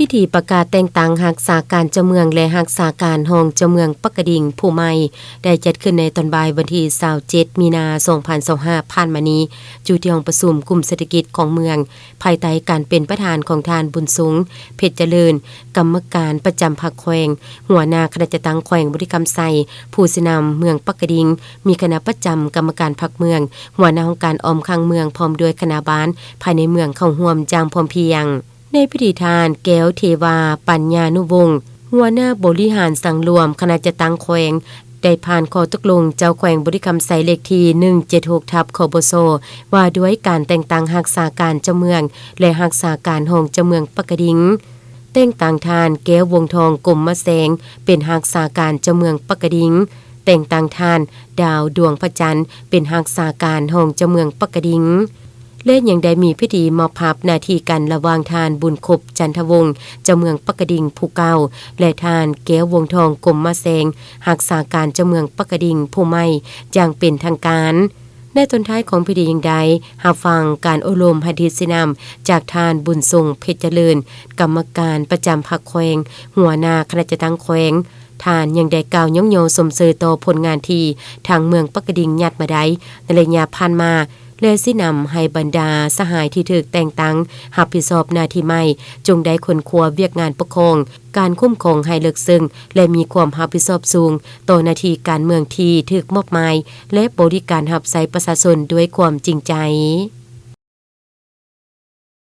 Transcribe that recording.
ພິທີປະກາດແຕ່ງຕັ້ງຮັກສາການເຈົ້າເມືອງ ແລະ ຮັກສາການຮອງເຈົ້າເມືອງປາກກະດິງຜູ້ໃໝ່ ໄດ້ຈັດຂຶ້ນໃນຕອນບ່າຍວັນທີຊາວເຈັດ ມີນາ ສອງພັນຊາວຫ້າ ຜ່ານມານີ້ ຢູ່ທີ່ຫ້ອງປະຊຸມກຸ່ມເສດຖະກິດຂອງເມືອງ ພາຍໃຕ້ການເປັນປະທານຂອງທ່ານ ບຸນສົງ ເພັດຈະເລີນ ກຳມະການປະຈຳພັກແຂວງ, ຫົວໜ້າຄະນະຈັດຕັ້ງແຂວງບໍລິຄຳໄຊ, ຜູ້ຊີ້ນຳເມືອງປາກກະດິງ, ມີຄະນະປະຈຳກຳມະການພັກເມືອງ, ຫົວໜ້າຫ້ອງການອ້ອມຂ້າງເມືອງ ພ້ອມດ້ວຍຄະນະບ້ານພາຍໃນເມືອງເຂົ້າຮ່ວມຢ່າງພ້ອມພຽງ. ໃນພິທີ ທ່ານ ແກ້ວເທວາ ປັນຍານຸວົງ ຫົວໜ້າບໍລິຫານສັງລວມຄະນະຈັດຕັ້ງແຂວງ ໄດ້ຜ່ານຂໍ້ຕົກລົງເຈົ້າແຂວງບໍລິຄຳໄຊເລກທີ ໜຶ່ງເຈັດຫົກ ທັບ ຄບສ ວ່າດ້ວຍການແຕ່ງຕັ້ງຮັກສາການເຈົ້າເມືອງ ແລະ ຮັກສາການຮອງເຈົ້າເມືອງປາກກະດິງ. ແຕ່ງຕັ້ງທ່ານ ແກ້ວວົງທອງ ກົມມະແສງ ເປັນຮັກສາການເຈົ້າເມືອງປາກກະດິງ. ແຕ່ງຕັ້ງທ່ານ ດາວ ດວງພະຈັນ ເປັນຮັກສາການຮອງເຈົ້າເມືອງປາກກະດິງ ແລະ ຍັງໄດ້ມີພິທີມອບຮັບໜ້າທີ່ກັນລະຫວ່າງທ່ານ ບຸນຄົບ ຈັນທະວົງ ເຈົ້າເມືອງປາກກະດິງຜູ້ເກົ່າ ແລະ ທ່ານ ແກ້ວວົງທອງ ກົມມະແສງ ຮັກສາການເຈົ້າເມືອງປາກກະດິງຜູ້ໃໝ່ຢ່າງເປັນທາງການ. ໃນຕອນທ້າຍຂອງພິທີຍັງໄດ້ຮັບຟັງການໂອ້ລົມຫັດຖີດຊີ້ນຳຈາກທ່ານ ບຸນສົງ ເພັດຈະເລີນ ກຳມະການປະຈຳພັກແຂວງ, ຫົວໜ້າຄະນະຈັດຕັ້ງແຂວງ. ທ່ານຍັງໄດ້ກ່າວຍ້ອງຍໍຊົມເຊີຍຕໍ່ຜົນງານທີ່ທາງເມືອງປາກກະດິງຍາດມາໄດ້ໃນໄລຍະຜ່ານມາ ແລະ ຊີ້ນຳໃຫ້ບັນດາສະຫາຍທີ່ຖືກແຕ່ງຕັ້ງຮັບຜິດຊອບໜ້າທີ່ໃໝ່ ຈົ່ງໄດ້ຄົ້ນຄວ້າວຽກງານປົກຄອງ, ການຄຸ້ມຄອງໃຫ້ເລິກເຊິ່ງ ແລະ ມີຄວາມຮັບຜິດຊອບສູງຕໍ່ໜ້າທີ່ການເມືອງທີ່ຖືກມອບໝາຍ ແລະ ບໍລິການຮັບໃຊ້ປະຊາຊົນດ້ວຍຄວາມຈິງໃຈ.